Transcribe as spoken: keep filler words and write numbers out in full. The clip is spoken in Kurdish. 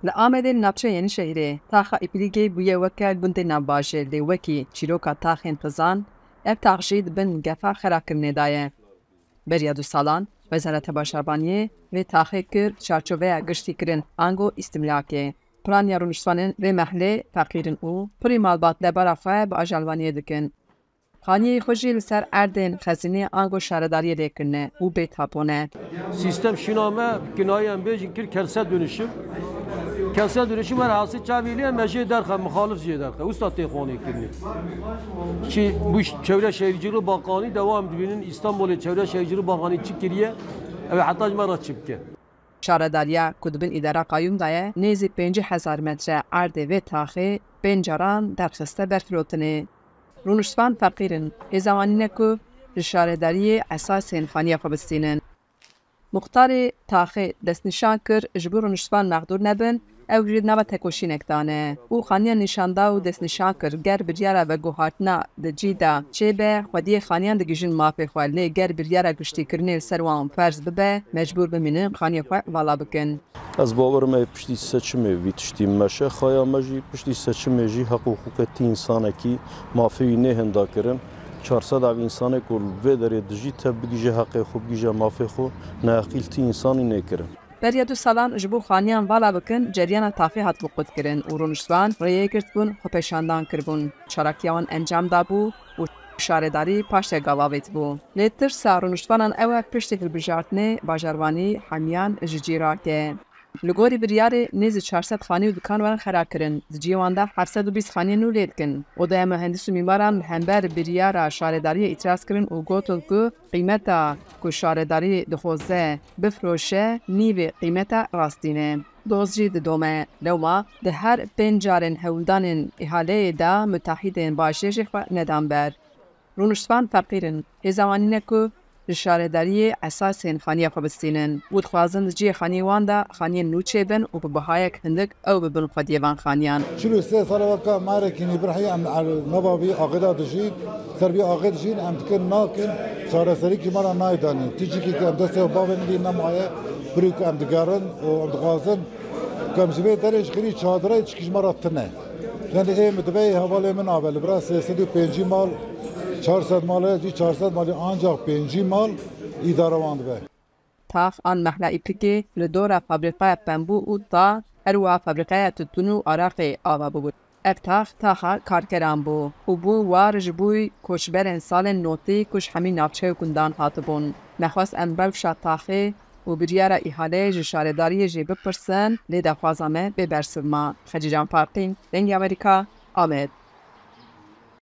Li Amedê li navçeya Yenîşehîrê taxa Îplîgê bûye weke gundê navbajê, lê wekî çîroka taxên xizan, ev tax jî di bin gefa xerakirinê de ye. Beriya du salan, Wezareta Bajarvaniyê vê taxê kir çarçoveya giştîkirin ango îstimlakê. Piraniya rûniştvanên vê mehlê feqîr in û pirî malbat debara xwe bi ajalvaniyê dikin. Xaniyê xwe jî li ser erdên xezînê ango şaredariyê lê kirine û bê tapo ne. Sîstem şîna me, kinayê em bêjin kir kentsel dönüşüm. Kentsel dönüşüm her hasî çavî lê me jê derxe, muxalif jê derxe. Usta tê xwanê kirinê. Çi bu çevre şehircilik bakanî devam dibînin, İstanbul'e çevre şehircilik bakanî çi kiriye, ew heta ji me re çi bike. Şaredariya ku di bin îdara qayûm de ye, nêzî pêncî hezar metre erdê vê taxê pênc caran derxiste berfirotinê. Rûniştvan feqîr in, hêza wan nîne ku ji şaredariyê esasên xaniya xwe bistînin. Muxtarê taxê destnîşan kir, ji bo rûniştvan mexdûr nebin, ew jî di nava tekoşînek de ne û xaniyan nîşan da û destnîşan kir, ger biryara veguhartina di cî de çêbe, xwediyê xaniyan digihîjin mafê xwe, lê ger biryara giştîkirinê li ser wan ferz bibe, mecbûr bimînin xaniya xwe vala bikin. Ez bawer me piştî seçimê vî tiştî meşe, xaya me jî piştî seçimê jî heq û hiqûqê tî însanekî, mafê wî nê hinda kirin. Çar sed ev însanê ku li vê derê dijî tev bigihîje heqê xwe, bigihîje mafê xwe, neheqî li tî însanî nê kirin. Beriya du salan ji bo xaniyan vala bikin, ceryana taxê hatibû qutkirin û rûniştvan rêyê girtibûn, xwepêşandan kiribûn. Çalakiya wan encam dabû û şaredarî paşê gav avêtibû. Lê tirsa rûniştvanan ew e piştî hilbijartinê bajarvanî hemiyan ji cî rake. Li gorî biryarê nêzî çar sed xanî û dikan werin xera kirin. Di cihê wan de heft sed û bîst xaniyên nû lê dikin. Odaya Muhendîs û Mîmaran li hember biryara şaredariyê îtiraz kirin û gotin ku qîmeta ku şaredarî dixwaze bifiroşe nîvê qîmeta rastî ne. Doz jî didome. Lewma di her pênc carên hewldanên îhaleyê de mutehîdên bajêr jî xwe nedan ber. Rûniştvan feqîr in. Hêza wan nîne ku ji şaredariyê esasên xaniya xwe bistînin û dixwazin di cihê xaniyê wan de xaniyên nû çêbin û bi bihayek hindik ew bibin xwediyê van xaniyan. Çil û sê sala weka marekî nîvir heye em li nava vî axê de dijîn, ser vî axê dijîn, em dikin nakin, çareserî kî me re nayê danîn. Tîcikî ku em destê bavên dî nemaye, birî ku em digerin û em dixwazin ku em ji vê derê ji xêrî çadirê tişkî ji me re tune. Yani ê min divê hevalê min abe li bira sê sed û pêncî mal, çar sed mal heye, zî çar sed malî ancax pêncî mal îdara wan dibe. Tax an mehla Îplikê li dora fabrîqeya pembû û ta, her wiha fabrîqeya tutûn û araqê ava bû. Ev tax taxa karkeran bû û bû war ji bo koçberên salên notî ku ji hemî navçe û gundan hatibûn. Nexwest em rewşa taxê û biryara îhaleyê ji şaredariyê jî bipirsin, lê daxwaza me bê bersiv ma. Xecîcan Farqîn, Dengê Amerîka, Amed.